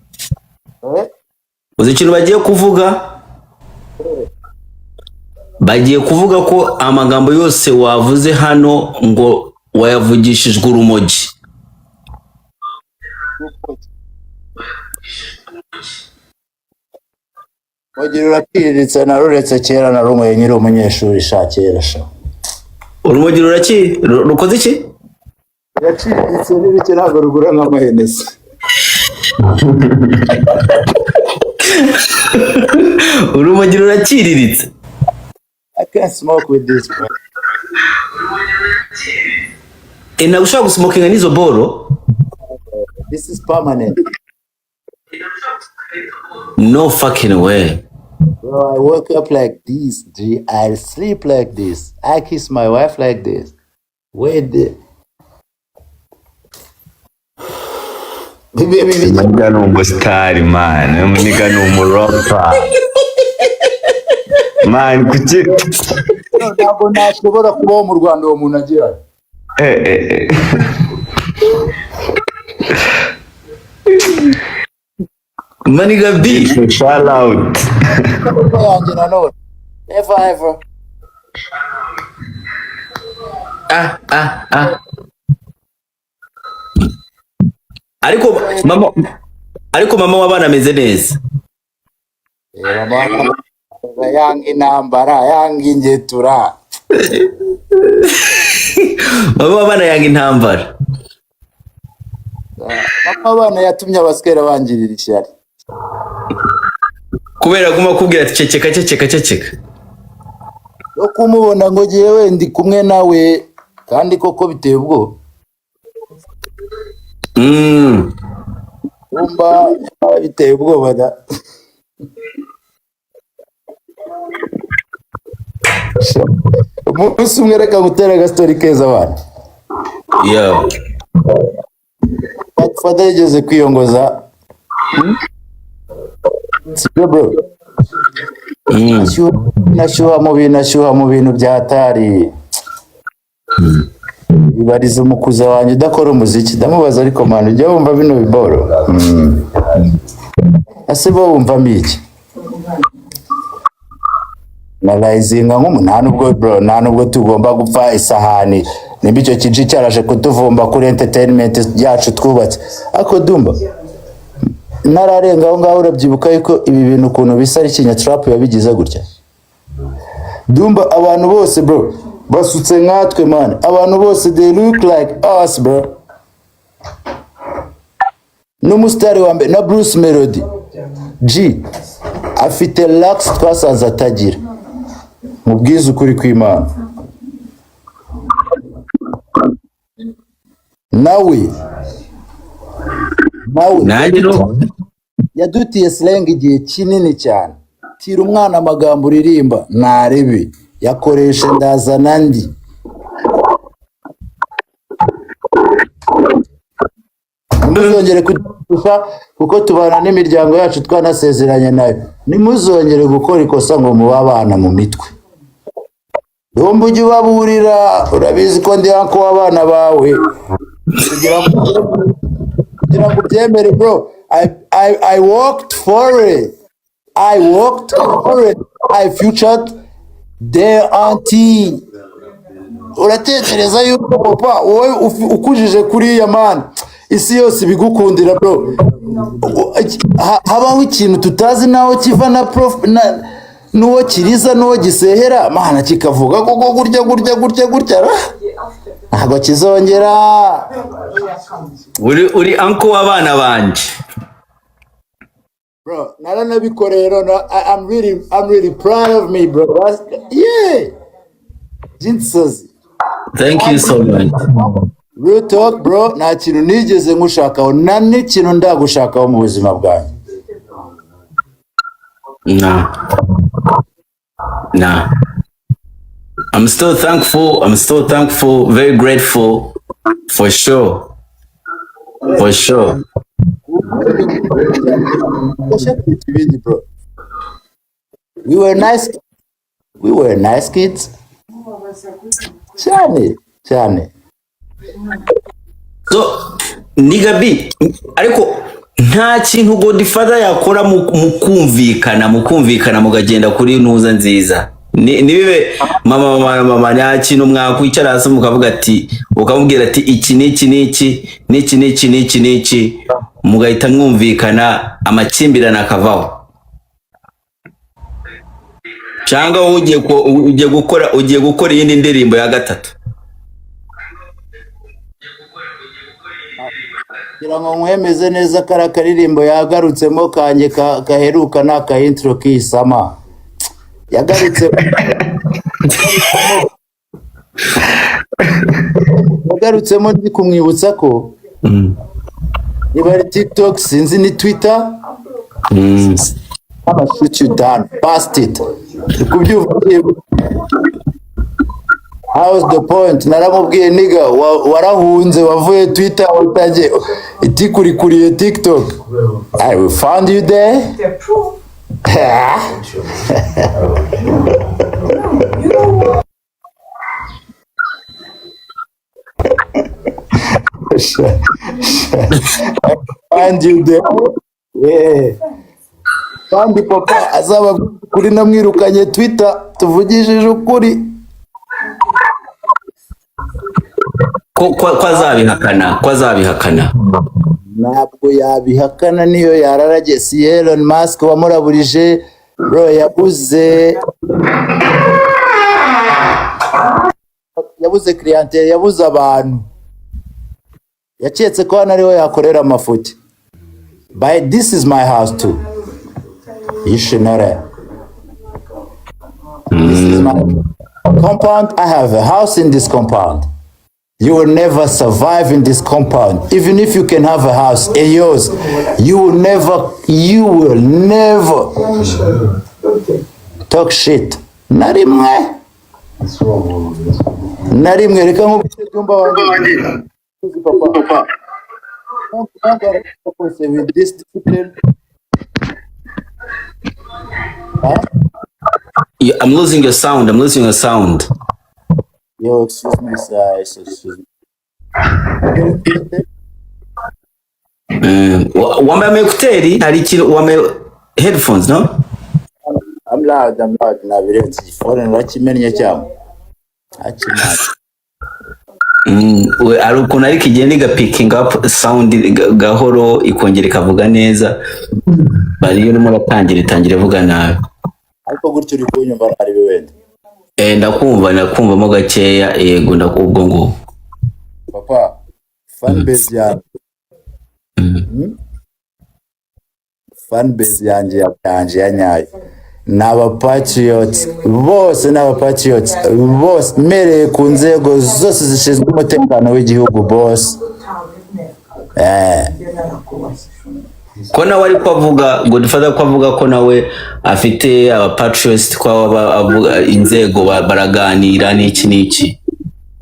Uzi ikintu bagiye kuvuga? Bagiye kuvuga ko amagambo yose wavuze hano ngo wayavugishijwe urumogi. Wagira uraciriritse, naruretse kera, narunyweye nkiri umunyeshuri sha, kera sha. Urumogi ruraki rukoze iki? Ruraciriritse n'ibiki, ntabwo rugura nk'amahenesi. Urumogi ruraciriritse. I can't smoke with this, bro. Ntabwo ushobora gusmokinga n'izo boro? This is permanent. No fucking way. Bro, I woke up like this, G. I sleep like this. I kiss my wife like this. Wait, the... Bibi, bibi, Umuniga ni umusitari, man. Umuniga ni umuropa, man, kuki? Ntabwo nashobora kubaho mu Rwanda uwo muntu agira. Maniga B. Shout out. Yanjye nanone. Never ever. Ah ah ah. Ariko mama w'abana ameze neza. Mama yanga intambara, yanga ingetura. Mama w'abana yanga intambara. Mama w'abana yatumye abasikera bangirira ishyari. Kubera guma kubwira ati ceceka, ceceka, ceceka. No kumubona ngo jyewe ndi kumwe nawe, kandi koko biteye ubwoba. Kumba biteye ubwoba da. Umunsi umwe reka ngutere agastori keza abana. Yo. Godfather yigeze kwiyongoza, sibyo bro? Nashyuha mu bintu, ashyuha mu bintu bya hatari. Ibariza umukuza wanjye udakora umuziki, ndamubaza: "Ariko man, ujya wumva bino biboro?" Ese bo wumvamo iki? Narayizinga nk'umu nta nubwo bro, nta nubwo tugomba gupfa isahani nimba icyo kinci cyaraje kutuvumba kuri entertainment yacu twubatse. Ariko Dumba, nararenga aho ngaho, urabyibuka yuko ibi bintu ukuntu bisa ari Kinyatrap yabigize gutya. Dumba, abantu bose bro basutse nkatwe man, abantu bose they look like us bro. N'umusitari wa mbere na Bruce Melody G afite lux twasanze atagira, mubwize ukuri kw'Imana. Nawe Nanjye no yadutiye slang igihe kinini cyane. Tira umwana amagambo uririmba ntarebe yakoresha, ndazana andi. Ntimuzongere kudufasha kuko tubana n'imiryango yacu, twanasezeranye nayo. Ntimuzongere gukora ikosa ngo mube abana mu mitwe. Dumba, ujye ubaburira, urabizi ko ndi uncle w'abana bawe. Kugira ngo ubyemere bro, I worked for it, I worked for it, I featured their auntie. Uratekereza yuko papa wowe ukujije kuriya man, isi yose ibigukundira bro? Habaho ikintu tutazi naho kiva na prof na n'uwo kiriza n'uwo gisehera mana, kikavuga koko gutya gutya gutya gutya ra, ntabwo kizongera. Uri uncle w'abana banje. Bro, naranabikoreye none I'm really proud of me bro. Yeah, jinsozi. Thank you so much. Real talk bro, nta kintu nigeze nkushakaho, nta n'ikintu ndagushakaho mu buzima bwanjye. Nah. I'm still thankful. I'm still thankful, very grateful, for sure. For sure. Ibindi bro, we were nice, we were nice kids cyane cyane. So, Nigga B, ariko nta kintu Godfather yakora mu kumvikana mukagenda kuri ntuza nziza. Nibibe mama mama mama, nta kintu mwakwicara hasi mukavuga ati, ukamubwira ati iki n'iki n'iki n'iki n'iki n'iki n'iki, mugahita mwumvikana, amakimbirane akavaho? Cyangwa wowe ugiye gukora iyindi ndirimbo ya gatatu? Kugira ngo nkwemeze neza, kariya karirimbo yagarutsemo kanjye gaheruka ni aka intro k'isama yagarutse, yagarutsemo ndi kumwibutsa ko niba ari TikTok, sinzi, ni Twitter, I'ma shoot you down, bust it. Uri kubyumva? How's the point? Naramubwiye: "Nigga, warahunze, wavuye Twitter, watangiye itikurikuriye TikTok. I will find you there." The proof. You know what? Find you there. Yeah. Kandi papa azaba kuri namwirukanye Twitter, tuvugishije ukuri. Ko azabihakana, ko azabihakana? Ntabwo yabihakana niyo yararagiye. Si Elon Musk wamuraburije bro? Yabuze clientele, yabuze abantu, yaketse ko hano ariho yakorera amafuti. But this is my house too, you should know that. This is my compound. I have a house in this compound. You will never survive in this compound. Even if you can have a house, a yours, you will never, you will never talk shit. Na rimwe. Na rimwe. Reka nkubwire, byumba wanjye, uzi papa with this discipline. Huh? I'm losing your sound. I'm losing your sound. Yo, excuse me, sir. Excuse me. Wambaye ama écouteurs, hari ikintu wambaye, headphones, no? I'm loud, I'm loud. Nabirenze, igifone narakimennye cyangwa akimana. Hari ukuntu ariko igenda igapicking up sound gahoro, ikongera ikavuga neza. Bari iyo urimo uratangira, itangira ivuga nabi. Ariko gutyo uri kunyumva ari wenda? Eh, ndakumva, ndakumvamo gakeya, yego, ubwo ngubwo. Papa, fan base yanjye, Fan base yanjye yanje ya nyayo ni abapatriots bose, ni abapatriots bose, mpereye ku nzego zose zishinzwe umutekano w'igihugu bose. Ko nawe ariko avuga, Godfather ko avuga ko nawe afite abapatriots, ko aba avuga inzego baraganira n'iki n'iki.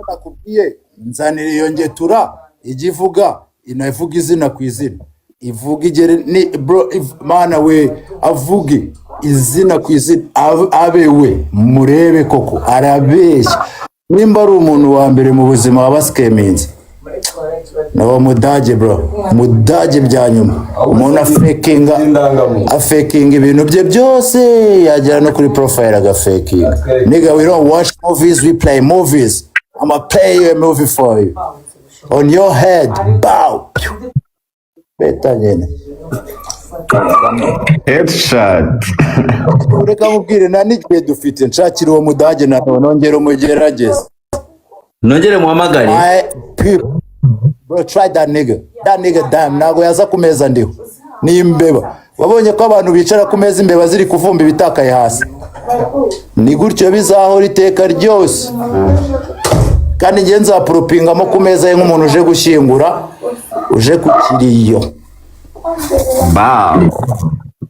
Nakubwiye, nzanira iyo ngetura ijya ivuga, inavuga izina ku izina, ivuga igere ni bro mana we, avuge izina ku izina, abe we murebe koko arabeshya. Nimba ari umuntu wa mbere mu buzima wabascaminze, ni uwo mudage bro, mudage bya nyuma. Umuntu afakinga, afakinga ibintu bye byose, yagera no kuri profile agafakinga. Nigga, we don't watch movies, we play movies. I'ma play a movie for you on your head. Bow beta nyine. Headshot. Reka nkubwire, nta n'igihe dufite. Nshakira uwo mudage nanone, nongera umugerageze. Nongere muhamagare. My people, bro, try that nigga. That nigga, damn, ntabwo yaza ku meza ndiho. Ni imbeba. Wabonye ko abantu bicara ku meza imbeba ziri kuvumba ibitakaye hasi. Ni gutyo bizahora iteka ryose. Kandi njye nzapoppingamo ku meza ye nk'umuntu uje gushyingura, uje ku kiriyo. Baw.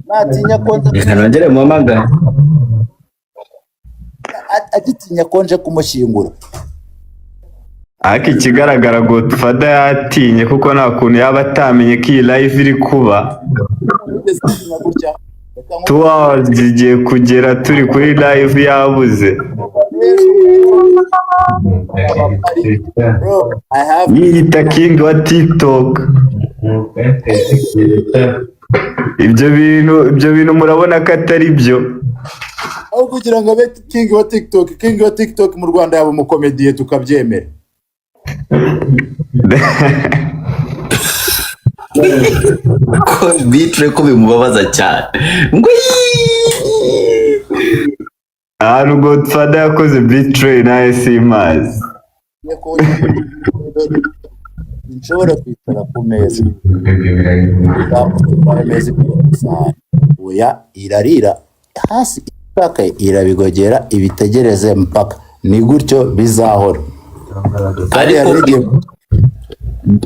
Natinya ko nza Reka nongere muhamagare. Agitinya ko nje kumushyingura. Ariko ikigaragara, Godfather yatinye, kuko nta kuntu yaba atamenye ko iyi live iri kuba. Wigeze utinya gutya? Reka 2 hours zigiye kugera turi kuri live, yabuze. Bro, I have Yiyita king wa TikTok. Ibyo bintu murabona ko atari byo. Aho kugira ngo abe king wa TikTok, king wa TikTok mu Rwanda yaba umukomediye tukabyemera. Ko bitre ko bimubabaza cyane ngo yiii. Ahantu Godfather yakoze betray nawe simazi. Nshobora kwicara ku meza, ameza isahani, oya, irarira hasi, ishaka irabigogera, ibitegereze mpaka. Ni gutyo bizahora kandi Ariko hari n'igihe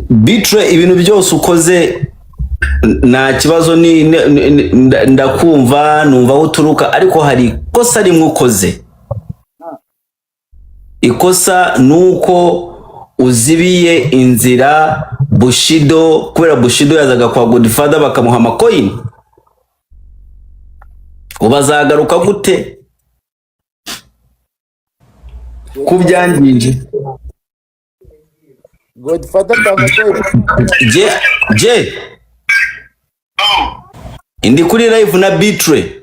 bitre, ibintu byose ukoze nta kibazo, ndakumva, numva aho uturuka, ariko hari ikosa rimwe ukoze. Ikosa ni uko uzibiye inzira Bushido, kubera Bushido yazaga kwa Godfather bakamuha amacoin. Ubu azagaruka gute ku byangije? Godfather atanga ko Je je ndi kuri live na Bitre.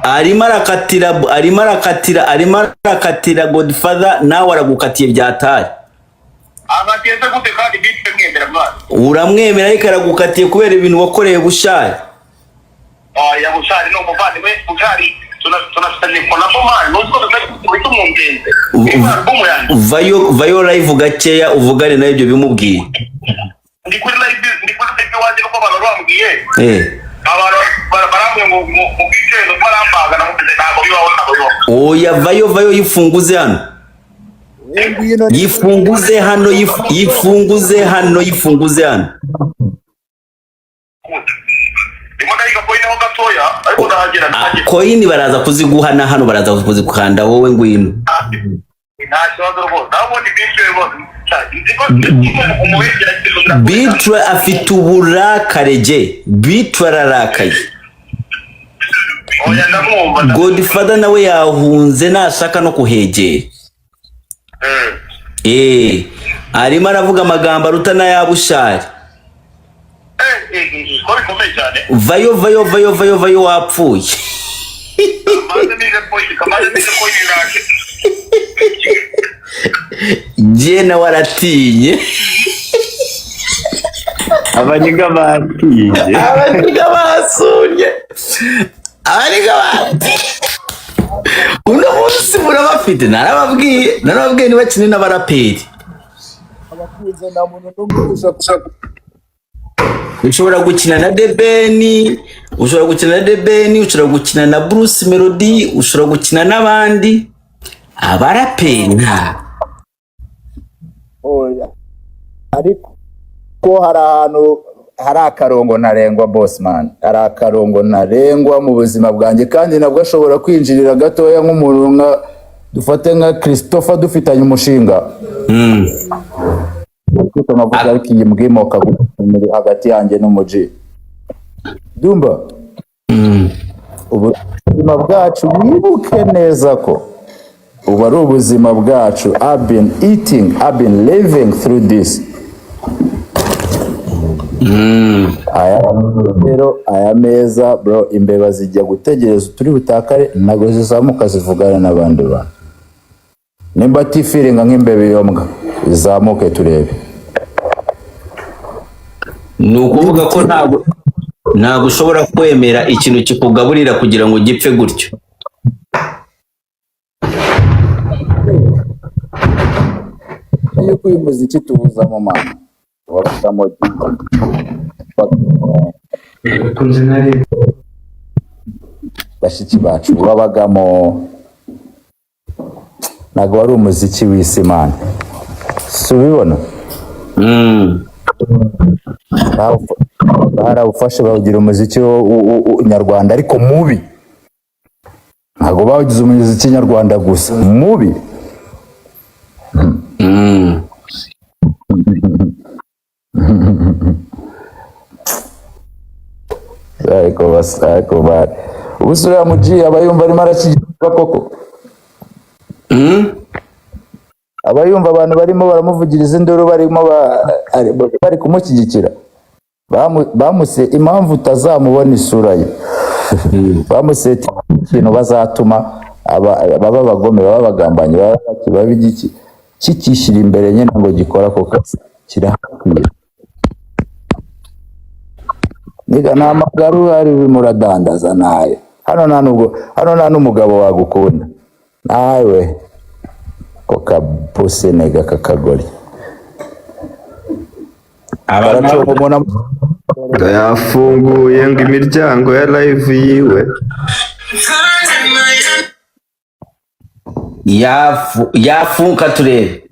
Arimo arakatira, arimo arakatira, arimo arakatira Godfather, nawe aragukatiye byatari. Uramwemera, ariko aragukatiye kubera ibintu wakoreye Bushari. Oya, Bushari ni umuvandimwe. Bushari tunafitanye collabo man, nuzi ko tutari kubita umungenzi album yanjye. Vayo, vayo live gakeya, uvugane nawe ibyo bimubwiye. Ndi kuri live, ndi kuri live iwanjye, nuko abantu bambwiye, abantu barambwiye ngo mu bwicezo barambaga, namubwiye ntabwo bibaho, ntabwo bibaho. Oya, vayo, vayo, yifunguze hano. Ngwino. Yifunguze hano, yifunguze hano, yifunguze hano. Ndimo ndahiga coin ho gatoya, ariko ndahagera. Ah, Ndahagera. Coin baraza kuziguha na hano baraza kuzikanda, wowe ngwino. Nta kibazo rwose, nawe ubundi bityo rwose nzi ko umuhengera. Bitre afite uburakare, je Bitre ararakaye. Oya, ndamwumva. Godfather nawe yahunze, nashaka no kuhegera. Arimo aravuga amagambo aruta n'ayabushari. Ko bikomeye cyane. Vayo, vayo, vayo, vayo, vayo, wapfuye. Kamaze nije coin, kamaze nije coin, iraje. Je nawe aratinye. Abaniga batinye. Abaniga basunye, abaniga batinye. Uno munsi murabafite, narababwiye, narababwiye ntibakine n'abaraperi. Abakunze, nta muntu n'umwe ushaka. Ushobora gukina na The Ben, ushobora gukina na The Ben, ushobora gukina na Bruce Melody, ushobora gukina n'abandi, abaraperi nta Oya. Ariko hari ahantu hari akarongo ntarengwa, bossman, hari akarongo ntarengwa mu buzima bwanjye, kandi nabwo ashobora kwinjirira gatoya nk'umuntu nka, dufate nka Christopher, dufitanye umushinga. Ariko nkavuga, ariko iyi mbwimoka muri hagati yanjye n'umuji Dumba. Ubuzima bwacu, wibuke neza ko ubu ari ubuzima bwacu. I've been eating, I've been living through this. Aya rero, aya meza, bro, imbeba zijya gutegereza turi butakare, ntabwo zizamuka zivugana n'abandi bantu. Nimba atifiringa nk'imbeba, iyo mbwa izamuke turebe. Ni ukuvuga ko ntabwo ushobora kwemera ikintu kikugaburira kugira ngo gipfe gutyo. Yuko uyu muziki tuwuzamo, mama, wabagamo Ukunze nari bashiki bacu babagamo, ntabwo wari umuziki w'isi, man, si ubibona? Barawufashe bawugira umuziki nyarwanda, ariko mubi. Ntabwo bawugize umuziki nyarwanda gusa, mubi. Ariko ubu se uriya muji aba yumva arimo arashyigikirwa koko? Aba yumva abantu barimo baramuvugiriza induru, barimo bari kumushyigikira. Bamuse impamvu utazamubona isura ye, bamuseta ikintu bazatuma baba abagome, baba abagambanyi, baba baki, baba igiki, kikishyira imbere nyine ngo gikora ako kazi kirahakwira. Niga nta magara uhari, urimo uradandaza nayo hano, nta nubwo hano nta n'umugabo wagukunda nawe ko kapuse nega kakagori. Abantu Karaconga umuntu. Ngo yafunguye ngo imiryango ya live yiwe. Yafunka turebe,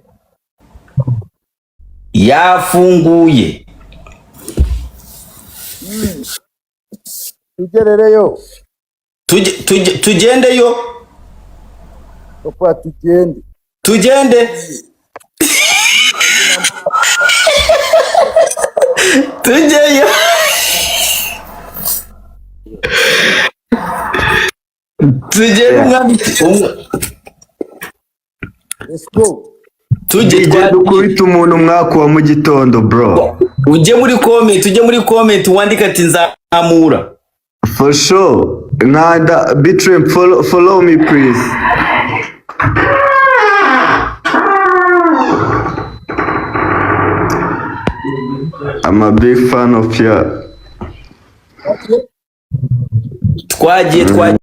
yafunguye. Tugerereyo. Tugendeyo. Papa, tugende. Tugende, tujyeyo, tugende umwami. Let's go. Tujye. Tujye dukubita umuntu umwaka wa mu gitondo, bro. Ujye muri comment, ujye muri comment wandike ati nzamura. For sure, nkanda Bitrem, follow, follow me please. I'm a big fan of you. Twagiye, twagiye.